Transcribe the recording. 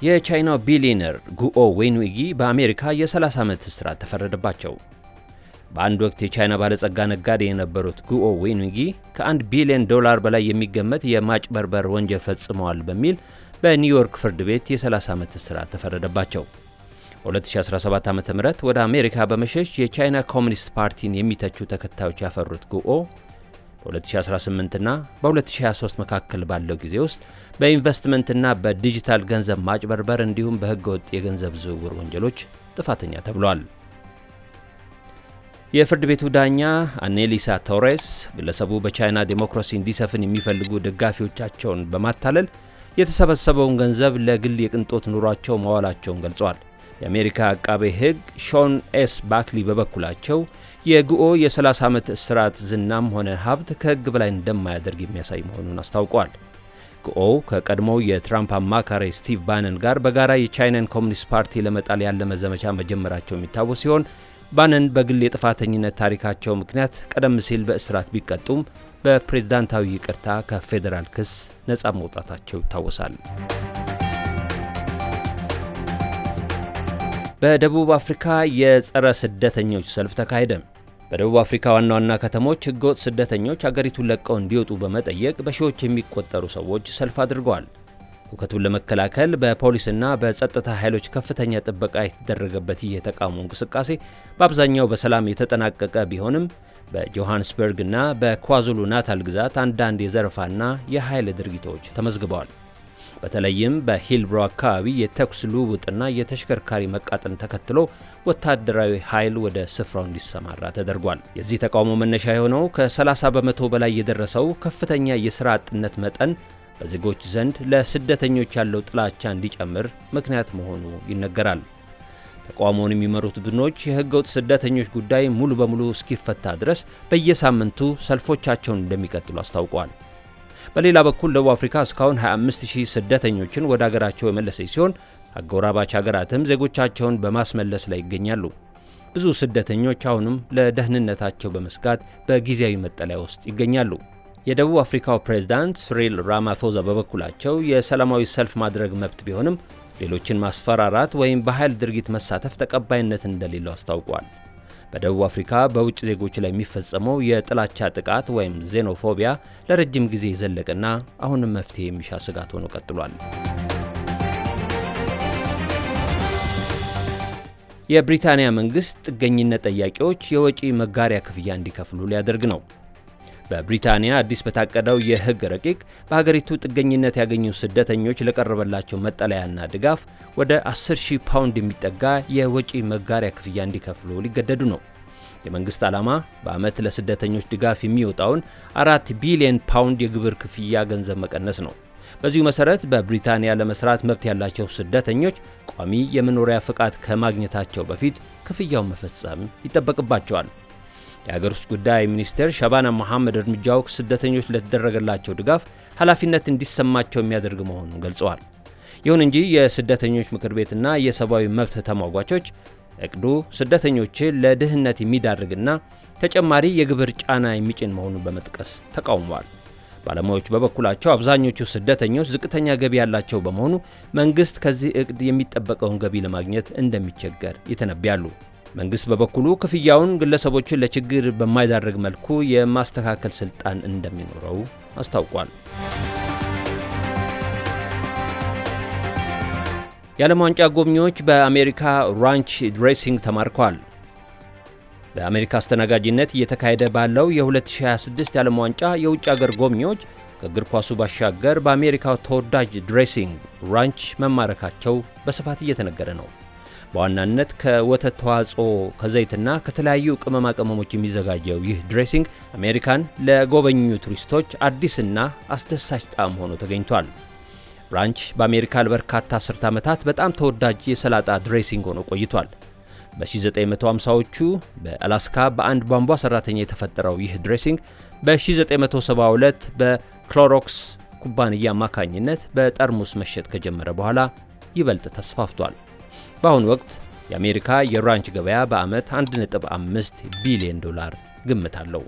የቻይናው ቢሊዮነር ጉኦ ዌንዊጊ በአሜሪካ የ30 ዓመት እስራት ተፈረደባቸው። በአንድ ወቅት የቻይና ባለጸጋ ነጋዴ የነበሩት ጉኦ ዌንዊጊ ከ1 ቢሊዮን ዶላር በላይ የሚገመት የማጭበርበር ወንጀል ፈጽመዋል በሚል በኒውዮርክ ፍርድ ቤት የ30 ዓመት እስራት ተፈረደባቸው። በ2017 ዓ ም ወደ አሜሪካ በመሸሽ የቻይና ኮሚኒስት ፓርቲን የሚተቹ ተከታዮች ያፈሩት ጉኦ በ2018 እና በ2023 መካከል ባለው ጊዜ ውስጥ በኢንቨስትመንትና በዲጂታል ገንዘብ ማጭበርበር እንዲሁም በሕገወጥ የገንዘብ ዝውውር ወንጀሎች ጥፋተኛ ተብሏል። የፍርድ ቤቱ ዳኛ አኔሊሳ ቶሬስ ግለሰቡ በቻይና ዴሞክራሲ እንዲሰፍን የሚፈልጉ ደጋፊዎቻቸውን በማታለል የተሰበሰበውን ገንዘብ ለግል የቅንጦት ኑሯቸው ማዋላቸውን ገልጸዋል። የአሜሪካ አቃቤ ሕግ ሾን ኤስ ባክሊ በበኩላቸው የጉኦ የ30 ዓመት እስራት ዝናም ሆነ ሀብት ከሕግ በላይ እንደማያደርግ የሚያሳይ መሆኑን አስታውቋል። ጉኦ ከቀድሞው የትራምፕ አማካሪ ስቲቭ ባነን ጋር በጋራ የቻይናን ኮሚኒስት ፓርቲ ለመጣል ያለመ ዘመቻ መጀመራቸው የሚታወስ ሲሆን፣ ባነን በግል የጥፋተኝነት ታሪካቸው ምክንያት ቀደም ሲል በእስራት ቢቀጡም በፕሬዝዳንታዊ ይቅርታ ከፌዴራል ክስ ነፃ መውጣታቸው ይታወሳል። በደቡብ አፍሪካ የጸረ ስደተኞች ሰልፍ ተካሄደ። በደቡብ አፍሪካ ዋና ዋና ከተሞች ህገወጥ ስደተኞች አገሪቱን ለቀው እንዲወጡ በመጠየቅ በሺዎች የሚቆጠሩ ሰዎች ሰልፍ አድርገዋል። ሁከቱን ለመከላከል በፖሊስና በጸጥታ ኃይሎች ከፍተኛ ጥበቃ የተደረገበት ይህ የተቃውሞ እንቅስቃሴ በአብዛኛው በሰላም የተጠናቀቀ ቢሆንም፣ በጆሃንስበርግ እና በኳዙሉ ናታል ግዛት አንዳንድ የዘረፋና የኃይል ድርጊቶች ተመዝግበዋል። በተለይም በሂልብሮ አካባቢ የተኩስ ልውውጥና የተሽከርካሪ መቃጠልን ተከትሎ ወታደራዊ ኃይል ወደ ስፍራው እንዲሰማራ ተደርጓል። የዚህ ተቃውሞ መነሻ የሆነው ከ30% በላይ የደረሰው ከፍተኛ የሥራ አጥነት መጠን በዜጎች ዘንድ ለስደተኞች ያለው ጥላቻ እንዲጨምር ምክንያት መሆኑ ይነገራል። ተቃውሞውን የሚመሩት ቡድኖች የሕገወጥ ስደተኞች ጉዳይ ሙሉ በሙሉ እስኪፈታ ድረስ በየሳምንቱ ሰልፎቻቸውን እንደሚቀጥሉ አስታውቀዋል። በሌላ በኩል ደቡብ አፍሪካ እስካሁን 25,000 ስደተኞችን ወደ አገራቸው የመለሰች ሲሆን፣ አጎራባች ሀገራትም ዜጎቻቸውን በማስመለስ ላይ ይገኛሉ። ብዙ ስደተኞች አሁንም ለደህንነታቸው በመስጋት በጊዜያዊ መጠለያ ውስጥ ይገኛሉ። የደቡብ አፍሪካው ፕሬዝዳንት ሲሪል ራማፎዛ በበኩላቸው የሰላማዊ ሰልፍ ማድረግ መብት ቢሆንም፣ ሌሎችን ማስፈራራት ወይም በኃይል ድርጊት መሳተፍ ተቀባይነት እንደሌለው አስታውቋል። በደቡብ አፍሪካ በውጭ ዜጎች ላይ የሚፈጸመው የጥላቻ ጥቃት ወይም ዜኖፎቢያ ለረጅም ጊዜ የዘለቀና አሁንም መፍትሄ የሚሻ ስጋት ሆኖ ቀጥሏል። የብሪታንያ መንግስት ጥገኝነት ጠያቂዎች የወጪ መጋሪያ ክፍያ እንዲከፍሉ ሊያደርግ ነው። በብሪታንያ አዲስ በታቀደው የሕግ ረቂቅ በሀገሪቱ ጥገኝነት ያገኙ ስደተኞች ለቀረበላቸው መጠለያና ድጋፍ ወደ 10,000 ፓውንድ የሚጠጋ የወጪ መጋሪያ ክፍያ እንዲከፍሉ ሊገደዱ ነው። የመንግስት ዓላማ በዓመት ለስደተኞች ድጋፍ የሚወጣውን 4 ቢሊዮን ፓውንድ የግብር ክፍያ ገንዘብ መቀነስ ነው። በዚሁ መሰረት በብሪታንያ ለመስራት መብት ያላቸው ስደተኞች ቋሚ የመኖሪያ ፍቃድ ከማግኘታቸው በፊት ክፍያውን መፈጸም ይጠበቅባቸዋል። የሀገር ውስጥ ጉዳይ ሚኒስቴር ሻባና መሐመድ እርምጃው ስደተኞች ለተደረገላቸው ድጋፍ ኃላፊነት እንዲሰማቸው የሚያደርግ መሆኑን ገልጸዋል። ይሁን እንጂ የስደተኞች ምክር ቤትና የሰብአዊ መብት ተሟጋቾች እቅዱ ስደተኞችን ለድህነት የሚዳርግና ተጨማሪ የግብር ጫና የሚጭን መሆኑን በመጥቀስ ተቃውመዋል። ባለሙያዎች በበኩላቸው አብዛኞቹ ስደተኞች ዝቅተኛ ገቢ ያላቸው በመሆኑ መንግስት ከዚህ እቅድ የሚጠበቀውን ገቢ ለማግኘት እንደሚቸገር ይተነብያሉ። መንግስት በበኩሉ ክፍያውን ግለሰቦችን ለችግር በማይዳርግ መልኩ የማስተካከል ስልጣን እንደሚኖረው አስታውቋል። የዓለም ዋንጫ ጎብኚዎች በአሜሪካ ranch dressing ተማርከዋል። በአሜሪካ አስተናጋጅነት እየተካሄደ ባለው የ2026 የዓለም ዋንጫ የውጭ አገር ጎብኚዎች ከእግር ኳሱ ባሻገር በአሜሪካው ተወዳጅ dressing ranch መማረካቸው በስፋት እየተነገረ ነው። በዋናነት ከወተት ተዋጽኦ፣ ከዘይትና ከተለያዩ ቅመማ ቅመሞች የሚዘጋጀው ይህ dressing አሜሪካን ለጎበኙ ቱሪስቶች አዲስና አስደሳች ጣዕም ሆኖ ተገኝቷል። Ranch በአሜሪካ ለበርካታ አስርተ ዓመታት በጣም ተወዳጅ የሰላጣ dressing ሆኖ ቆይቷል። በ1950ዎቹ በአላስካ በአንድ ቧንቧ ሰራተኛ የተፈጠረው ይህ dressing በ1972 በክሎሮክስ ኩባንያ አማካኝነት በጠርሙስ መሸጥ ከጀመረ በኋላ ይበልጥ ተስፋፍቷል። በአሁኑ ወቅት የአሜሪካ የ ranch ገበያ በዓመት 1.5 ቢሊዮን ዶላር ግምት አለው።